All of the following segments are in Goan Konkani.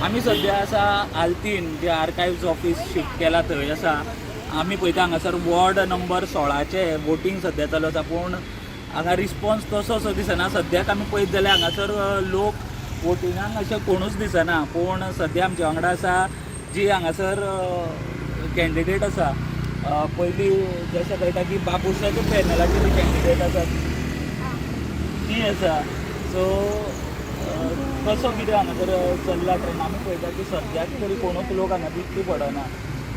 आमी सद्या आसा आल्तीन, जे आर्कायव्स ऑफिस शिफ्ट केला थंय आसा. आमी पळयता हांगासर वॉर्ड नंबर 16चें वोटींग सद्या चालू आसा, पूण हांगा रिस्पॉन्स तसो सो दिसना. सद्याक आमी पळयत जाल्यार हांगासर लोक वोटिंगाक अशें कोणूच दिसना. पूण सद्या आमच्या वांगडा आसा जी हांगासर कॅन्डिडेट आसा, पयलीं जशें कळटा की बाबुशाच्या पॅनलाची जी कॅन्डिडेट आसा ती आसा. सो कसो कितें हांगासर चल्ला ट्रेन? आमी पळयता की सद्याक तरी कोणूच लोक हांगा दिश्टी पडना.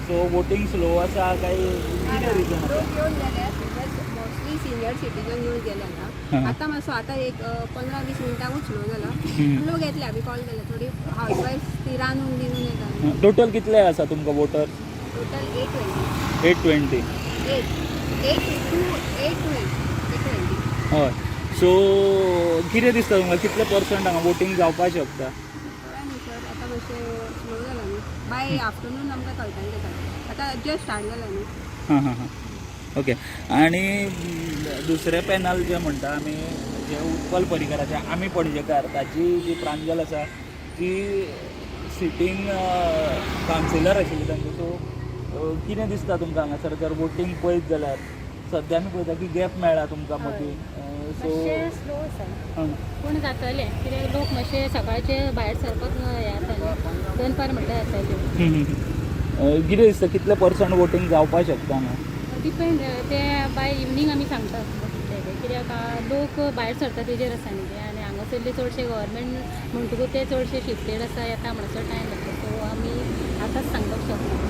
सो वोटींग स्लो आसा काय कितें रिजन आसा? लोक येवन गेले, मोस्टली सिनियर सिटीजन येवन गेले. आतां मातसो आतां एक 15-20 मिनटांकूच स्लो जाला. लोक येतले, आमी कॉल केले. थोडी हावस वायफ ती रांदून बिनून येता. टोटल कितले आसा तुमकां वोटर? टोटल 820. 820? 8 8 2 8 20, 820. हय, सो कितें दिसता तुमकां, कितले पर्संट हांगा वोटींग जावपाक शकता? कळ्ळें न्ही सर, आतां मातशें स्लो जाला न्ही. बाय आफ्टरनून आमकां कळटलें तें. आतां जस्ट स्टार्ट जाला न्ही. हां हां हां ओके. आनी दुसरें पॅनल जें म्हणटा आमी, जे उत्पल पर्रीकराचें आमी पणजेकार, ताची जी प्रांजल आसा ती सिटींग कावन्सिलर आशिल्ली तांची. सो कितें दिसता तुमकां हांगासर जर वोटींग पळयत जाल्यार? सद्या आमी पळयता की गॅप मेळ्ळा तुमकां मदीं, सो मातशें स्लो आसा, पूण जातलें, कित्याक लोक मातशे सकाळचे भायर सरपाक हें जाता न्ही, दनपार म्हटल्यार जाताले. कितें दिसता, कितले पर्संट वोटींग जावपाक शकता हांगा? डिपेंड, ते बाय इवनींग आमी सांगता कितले ते, कित्याक लोक भायर सरता तेजेर आसा न्ही तें. आनी हांगासरले चडशे गव्हर्मेंट म्हणटकूच ते चडशे शिफ्टेड आसा, येता म्हणसर टायम लागता. सो आमी आतांच सांगपाक शकना.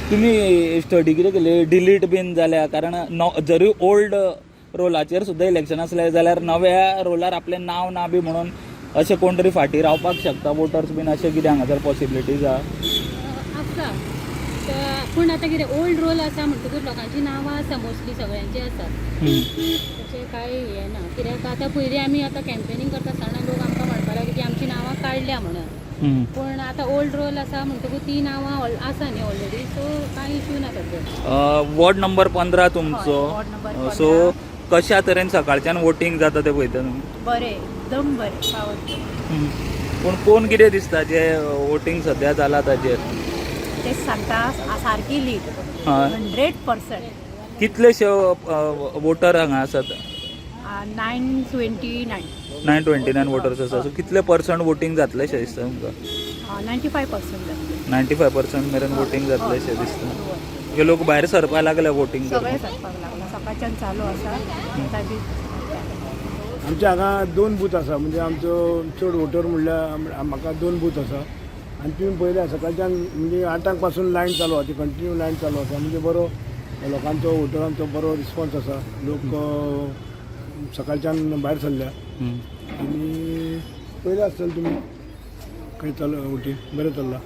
तुमी स्टडी कितें केली, डिलीट बीन जाल्या? कारण जरी ओल्ड रोलाचेर सुद्दां इलेक्शन आसलें जाल्यार नव्या रोलार आपलें नांव ना बी म्हणून अशें कोण तरी फाटीं रावपाक शकता वोटर्स बीन, अशें कितें हांगासर पॉसिबिलिटीज आहा? आसा, पूण आतां कितें ओल्ड रोल आसा म्हणटकूच लोकांची नांवां आसा, मोस्टली सगळ्यांची आसा. तशें कांय हें ना, कित्याक आतां पयलीं आमी आतां कॅम्पेनींग करता आसतना लोक आमकां म्हणपाक लागले की आमची नांवां काडल्या म्हणून. पूण आतां ओल्ड रोल आसा म्हणटकूच ती नांवां आसा न्ही ऑलरेडी, सो कांय इशू ना सद्या. वॉर्ड नंबर 15 तुमचो. हय, वॉर्ड नंबर सो 15. कशा तरेन सकाळच्यान वोटींग जाता तें पळयता तुमी? बरें, एकदम बरें पावत. पूण कोण कितें दिसता जे वोटींग सद्या जाला ताजेर? ते सांगता, सारकी लीड. 100%. कितलेशे वोटर हांगा आसात? 929. 929 वोटर्स आसा. सो कितले पर्संट वोटींग जातलें शें दिसता तुमकां? 95% जातले. 95% मेरेन वोटींग जातलें शें दिसता. ओके, लोक भायर सरपाक लागले वोटींग सगळे करपाक? सरपाक लागला, सकाळच्यान चालू आसा आतां बी. आमच्या हांगा दोन बूथ आसा, म्हणजे आमचो चड वोटर म्हणल्यार म्हाका दोन बूथ आसा. आनी तुमी पळयल्या सकाळच्यान म्हणजे 8आंक पासून लायन चालू आसा, ती कंटिन्यू लायन चालू आसा. म्हणजे बरो लोकांचो, वोटरांचो बरो रिस्पॉन्स आसा. लोक सकाळच्यान भायर सरल्या आनी पळयल्या आसतलें तुमी खंय चालू, वोटींग बरें चल्लां.